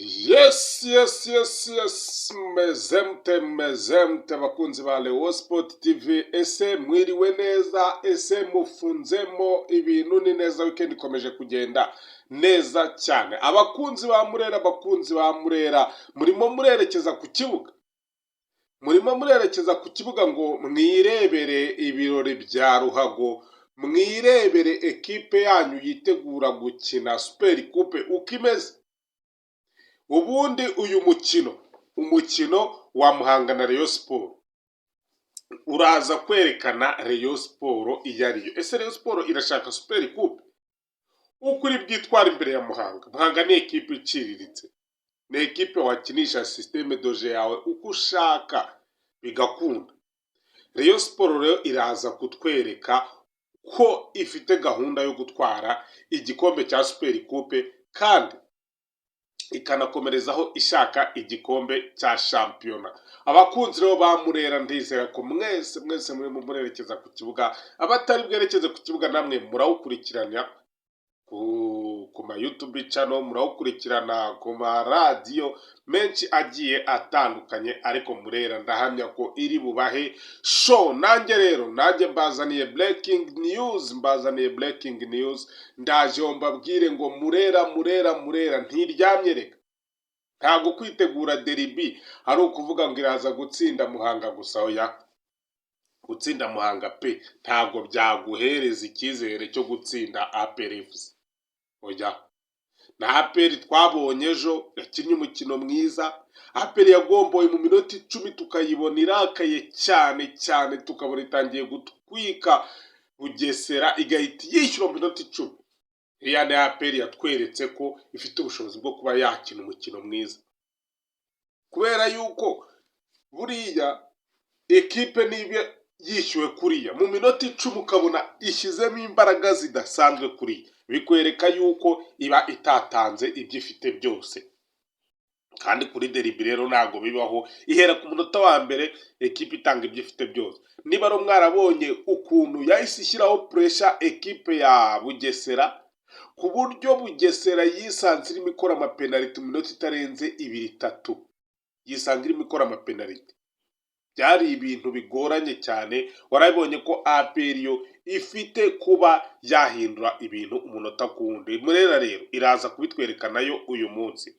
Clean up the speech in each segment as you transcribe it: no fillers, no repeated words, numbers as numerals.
Yes, meze mute, meze mute, bakunzi ba Leo Sport TV? Ese mwiriwe neza? Ese mufunzemo ibintu ni neza? Weekend ikomeje kugenda neza cyane. Abakunzi ba Murera, abakunzi ba Murera, murimo murerekeza ku kibuga, murimo murerekeza ku kibuga ngo mwirebere ibirori bya ruhago, mwirebere ekipe yanyu yitegura gukina Super Coupe uko imeze. Ubundi uyu mukino, umukino wa Muhanga na Rayon Sport, uraza kwerekana Rayon Sport iyo ariyo. Ese Rayon Sport irashaka Super Coupe? Uko uri bwitwara imbere ya Muhanga. Muhanga ni ekipe iciriritse, ni ekipe wakinisha système de jeu yawe uko ushaka bigakunda. Rayon Sport rero iraza kutwereka ko ifite gahunda yo gutwara igikombe cya Super Coupe kandi ikanakomerezaho ishaka igikombe cya shampiyona. Abakunzi rero ba Murera, ndizera ko mwese mwese murimo murerekeza ku kibuga. Abatari bwerekeze ku kibuga, namwe murawukurikirana ku ma YouTube channel, murawukurikirana ku maradiyo menshi agiye atandukanye, ariko Murera ndahamya ko iri bubahe show. Nanjye rero, nanjye mbazaniye breaking news, mbazaniye breaking news. Ndaje mbabwire ngo Murera, Murera, Murera ntiryamye. Reka, ntabwo kwitegura derby ari ukuvuga ngo iraza gutsinda Muhanga gusa. Oya, gutsinda Muhanga pe ntabwo byaguhereza icyizere cyo gutsinda APR FC. Oya, na APR twabonye ejo yakinnye umukino mwiza. APR yagomboye mu minota 10, tukayibona irakaye cyane cyane, tukabona itangiye gutwika Bugesera, igahita yishyura mu minota 10. Iriya ni APR yatweretse ko ifite ubushobozi bwo kuba yakina umukino mwiza, kubera yuko buriya ekipe niba yishyuwe kuriya mu minota 10, ukabona ishyizemo imbaraga zidasanzwe kuriya, bikwereka yuko iba itatanze ibyo ifite byose. Kandi kuri derby rero ntabwo bibaho, ihera ku munota wa mbere ekipe itanga ibyo ifite byose. Niba ari mwarabonye ukuntu yahise ishyiraho pressure ekipe ya Bugesera, ku buryo Bugesera yisanze irimo ikora amapenaliti mu minota itarenze 2, 3, yisanga irimo ikora amapenaliti. Byari ibintu bigoranye cyane. Warabibonye ko APR yo ifite kuba yahindura ibintu umunota ku wundi. Murera rero iraza kubitwereka nayo uyu munsi.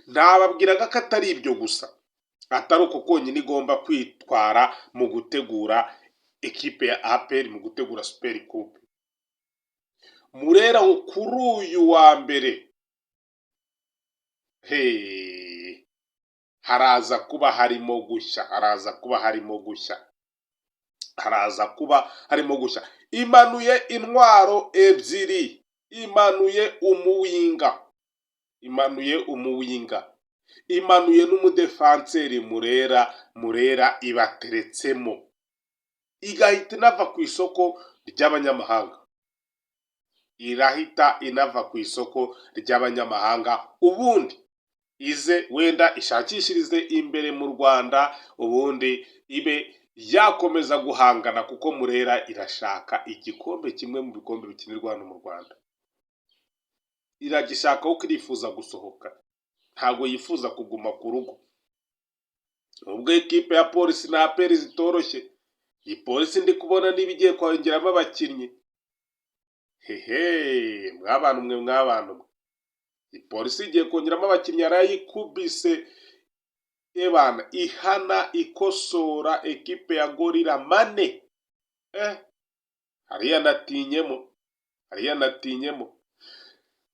Ntababwiraga ko atari ibyo gusa, atari uko konyine igomba kwitwara mu gutegura ekipe ya APR, mu gutegura Super Coupe. Murera kuri uyu wa mbere he haraza kuba harimo gushya, haraza kuba harimo gushya, haraza kuba harimo gushya. Imanuye intwaro ebyiri, imanuye umuwinger, imanuye umuwinger, imanuye n'umudefanseri. Murera, Murera ibateretsemo, igahita inava ku isoko ry'abanyamahanga, irahita inava ku isoko ry'abanyamahanga, ubundi ize wenda ishakishirize imbere mu Rwanda, ubundi ibe yakomeza guhangana, kuko Murera irashaka igikombe kimwe mu bikombe bikinirwa hano mu Rwanda. Iragishaka kuko irifuza gusohoka, ntabwo yifuza kuguma ku rugo. Ubwo ekipe ya Polisi na APR zitoroshye, iyi Polisi ndi kubona niba igiye kongeramo abakinnyi. Hehe, mwabantu mwe, mwabantu mwe, iyi Polisi igiye kongeramo abakinnyi. Yarayikubise ebana, ihana ikosora ekipe ya Gorilla mane. Hariya natinyemo, hariya natinyemo.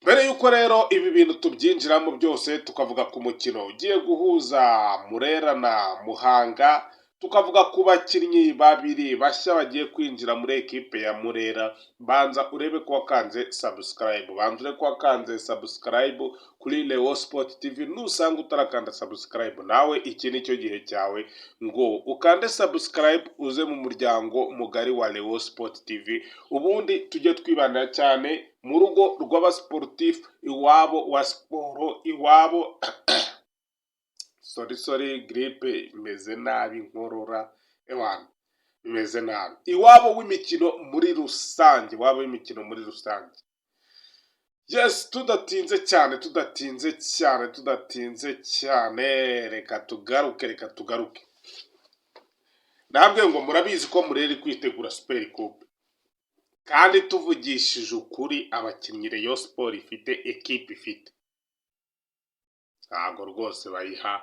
Mbere y'uko rero ibi bintu tubyinjiramo byose, tukavuga ku mukino ugiye guhuza Murera na Muhanga, tukavuga ku bakinnyi babiri bashya bagiye kwinjira muri ekipe ya Murera, banza urebe ko wakanze subscribe, banza urebe ko wakanze subscribe kuri Leo Sport TV. Nusanga utarakanda subscribe, nawe iki ni cyo gihe cyawe ngo ukande subscribe, uze mu muryango mugari wa Leo Sport TV, ubundi tujye twibanira cyane mu rugo rw'abasportif, iwabo wa siporo, iwabo. Sorry, sorry, grippe imeze nabi, inkorora ewana bimeze nabi. Iwabo w'imikino muri rusange, iwabo w'imikino muri rusange. Yes, tudatinze cyane, tudatinze cyane, tudatinze cyane, reka tugaruke, reka tugaruke. Nabwe ngo murabizi ko Murera iri kwitegura Super Coupe, kandi tuvugishije ukuri, abakinnyi Rayon Sport ifite, ekipe ifite, ntabwo rwose bayiha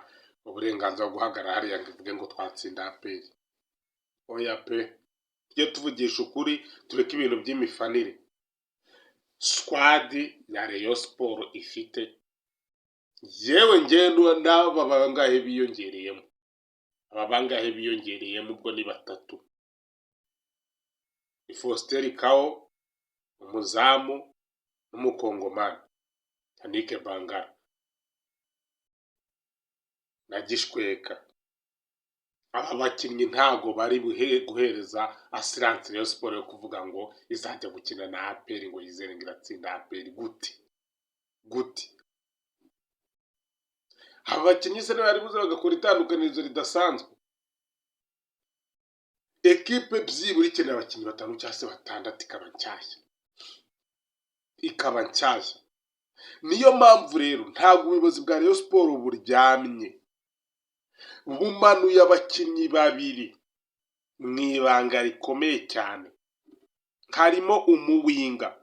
uburenganzira bwo guhagarara hariya ngo ivuge ngo twatsinda APR. Oya pe, tujye tuvugisha ukuri, tureke ibintu by'imifanire. Squad ya Rayon Sport ifite, yewe ngewe n'aba bangahe biyongereyemo, aba bangahe biyongereyemo, ubwo ni batatu: ni Faustin Kao, umuzamu, n'umukongomani Yannick Bangara na Gishweka. Aba bakinnyi ntago bari guhereza assurance Rayon Sport yo kuvuga ngo izajya gukina na APR, ngo yizere ngo iratsinda APR. Gute? Gute? Aba bakinnyi se bari buze bagakora itandukanirizo ridasanzwe? Ekipe byibura ikeneye abakinnyi batanu cyangwa se batandatu, ikaba nshyashya, ikaba nshyashya. Niyo mpamvu rero ntabwo ubuyobozi bwa Rayon Sport buryamye, bumanuye abakinnyi babiri mu ibanga rikomeye cyane. Harimo umuwinger,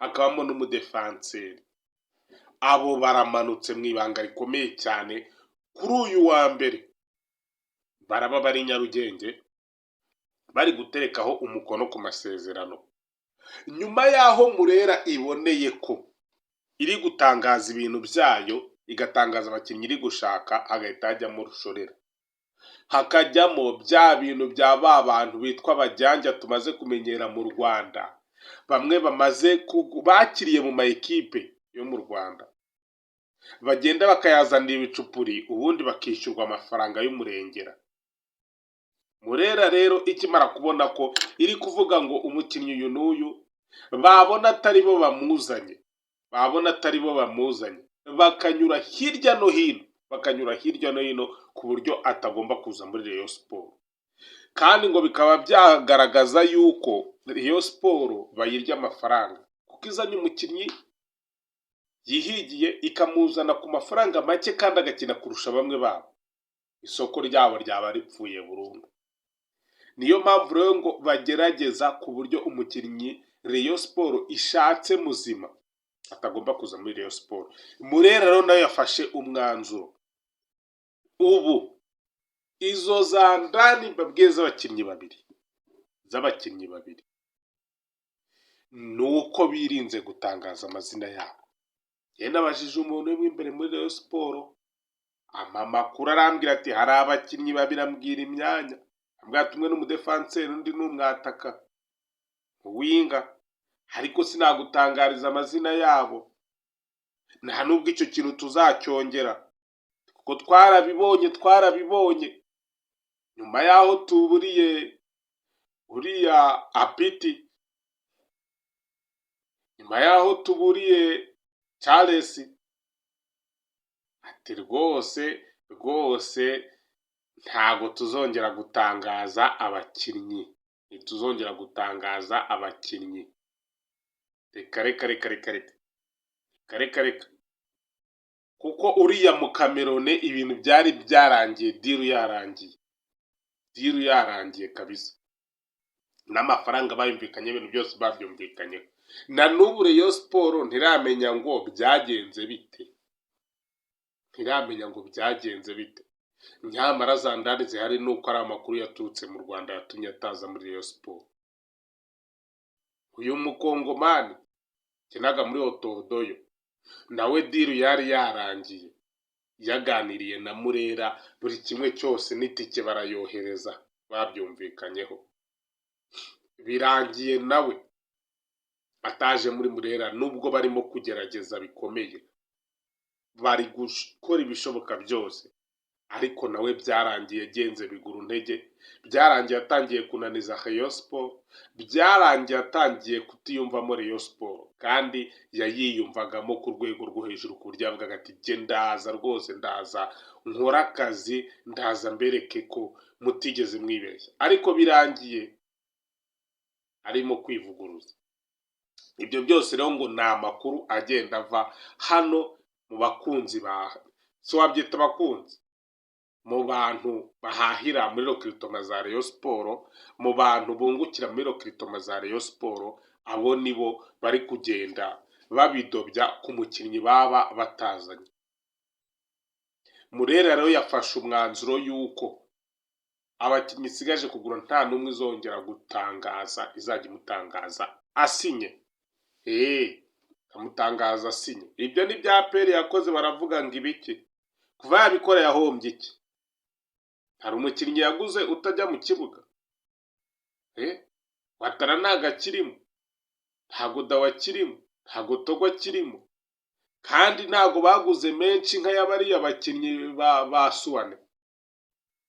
hakabamo n'umudefanseri. Abo baramanutse mu ibanga rikomeye cyane. Kuri uyu wa mbere baraba bari Nyarugenge, bari guterekaho umukono ku masezerano, nyuma y'aho Murera iboneye ko iri gutangaza ibintu byayo, igatangaza abakinnyi iri gushaka, hagahita hajyamo rushorera, hakajyamo bya bintu bya ba bantu bitwa abajyanja tumaze kumenyera mu Rwanda, bamwe bamaze bakiriye mu ma ekipe yo mu Rwanda, bagenda bakayazanira ibicupuri, ubundi bakishyurwa amafaranga y'umurengera. Murera rero ikimara kubona ko iri kuvuga ngo umukinnyi uyu n'uyu, babona atari bo bamuzanye, babona atari bo bamuzanye, bakanyura hirya no hino, bakanyura hirya no hino ku buryo atagomba kuza muri Rayon Sport. Kandi ngo bikaba byagaragaza yuko Rayon Sport bayirya amafaranga, kuko izanye umukinnyi yihigiye, ikamuzana ku mafaranga make, kandi agakina kurusha bamwe babo, isoko ryabo ryaba ripfuye burundu. Niyo mpamvu rero ngo bagerageza ku buryo umukinnyi Rayon Sport ishatse muzima atagomba kuza muri Rayon Sport. Murera rero nayo yafashe umwanzuro. Ubu izo za ndani mbabwiye z'abakinnyi babiri, ni uko birinze gutangaza amazina yabo. Njye nabajije umuntu uri imbere muri Rayon Sport, ampa amakuru, arambwira ati hari abakinnyi babiri, ambwira imyanya, ambwira ati umwe ni umudefanseri, undi ni umwataka winger, ariko sinagutangariza amazina yabo, nta nubwo icyo kintu tuzacyongera, kuko twarabibonye, twarabibonye nyuma y'aho tuburiye uriya Apiti, nyuma y'aho tuburiye Charles, ati rwose rwose ntago tuzongera gutangaza abakinnyi, ntituzongera gutangaza abakinnyi, reka reka reka reka reka reka reka reka, kuko uriya mu Kamerone ibintu byari byarangiye, deal yarangiye, deal yarangiye kabisa, n'amafaranga bayumvikanye, ibintu byose babyumvikanyeho. Na n'ubu Rayon Sport ntiramenya ngo byagenze bite, ntiramenya ngo byagenze bite. Nyamara za ndani zihari ni uko ari amakuru yaturutse mu Rwanda yatumye ataza muri Rayon Sport. Uyu mukongomani kinaga muri Otodoyo nawe deal yari yarangiye, yaganiriye na Murera, buri kimwe cyose, n'itike barayohereza, babyumvikanyeho, birangiye nawe ataje muri Murera, nubwo barimo kugerageza bikomeye, bari gukora ibishoboka byose, ariko nawe byarangiye agenze biguru ntege, byarangiye atangiye kunaniza Rayon Sport, byarangiye atangiye kutiyumvamo Rayon Sport, kandi yayiyumvagamo ku rwego rwo hejuru, ku buryo yavugaga ati jye ndaza rwose, ndaza nkore akazi, ndaza mbereke ko mutigeze mwibeshya, ariko birangiye arimo kwivuguruza. Ibyo byose rero ngo ni amakuru agenda ava hano mu bakunzi ba, si wabyita abakunzi, mu bantu bahahira muri recrutement za Rayon Sport, mu bantu bungukira muri recrutement za Rayon Sport. Abo nibo bari kugenda babidobya ku mukinnyi baba batazanye. Murera rero yafashe umwanzuro y'uko abakinnyi isigaje kugura nta n'umwe izongera gutangaza, izajya imutangaza asinye. Amutangaza asinye. Ibyo ni bya APR yakoze, baravuga ngo ibiki? Kuva yabikora yahombye iki? Hari umukinnyi yaguze utajya mu kibuga? Watara ntago akirimo, ntago Dawa akirimo, ntago Togo akirimo, kandi ntago baguze menshi nk'ayabariya bakinnyi ba Suwane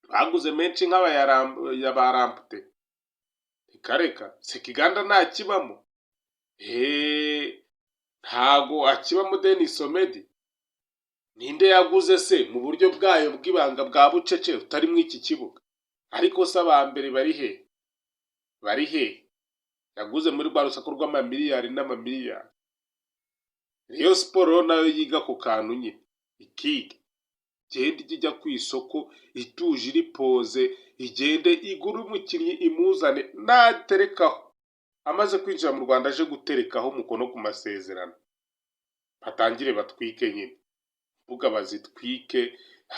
baguze menshi nk'abaya ba Lamptey. Reka reka, Sekiganda ntakibamo, ntago akibamo. Denis Omedi ninde yaguze se mu buryo bwayo bw'ibanga bwa bucece utari muri iki kibuga? Ariko se aba mbere bari he? Bari he? Yaguze muri rwa rusaku rw'amamiliyari n'amamiliyari. Rayon Sport nayo yiga ku kantu nyine, ikiga igende ijya ku isoko ituje, iri posé, igende igure umukinnyi imuzane, naterekaho amaze kwinjira mu Rwanda, aje guterekaho umukono ku masezerano, batangire batwike nyine imbuga, bazitwike,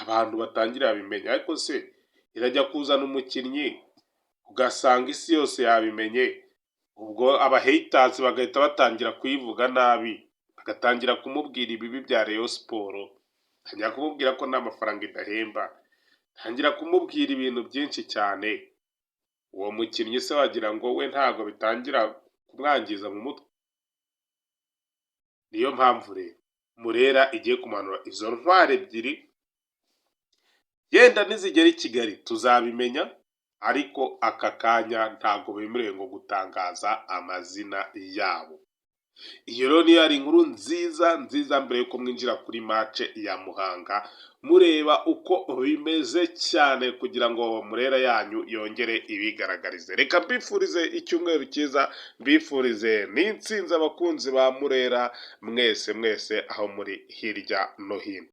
abantu batangire babimenya. Ariko se irajya kuzana umukinnyi ugasanga isi yose yabimenye, ubwo abahaters bagahita batangira kuyivuga nabi, bagatangira kumubwira ibibi bya Rayon Sport, batangira kumubwira ko nta mafaranga idahemba, tangira kumubwira ibintu byinshi cyane. Uwo mukinnyi se wagira ngo we ntabwo bitangira kumwangiza mu mutwe? Niyo mpamvu rero Murera igiye kumanura izo ntwaro ebyiri. Yenda nizigera i Kigali tuzabimenya, ariko aka kanya ntabwo bemerewe ngo gutangaza amazina yabo. Iyo rero niyo yari inkuru nziza nziza mbere yuko mwinjira kuri match ya Muhanga, mureba uko bimeze cyane kugira ngo Murera yanyu yongere ibigaragarize. Reka mbifurize icyumweru cyiza, mbifurize n'intsinzi, abakunzi ba Murera mwese mwese aho muri hirya no hino.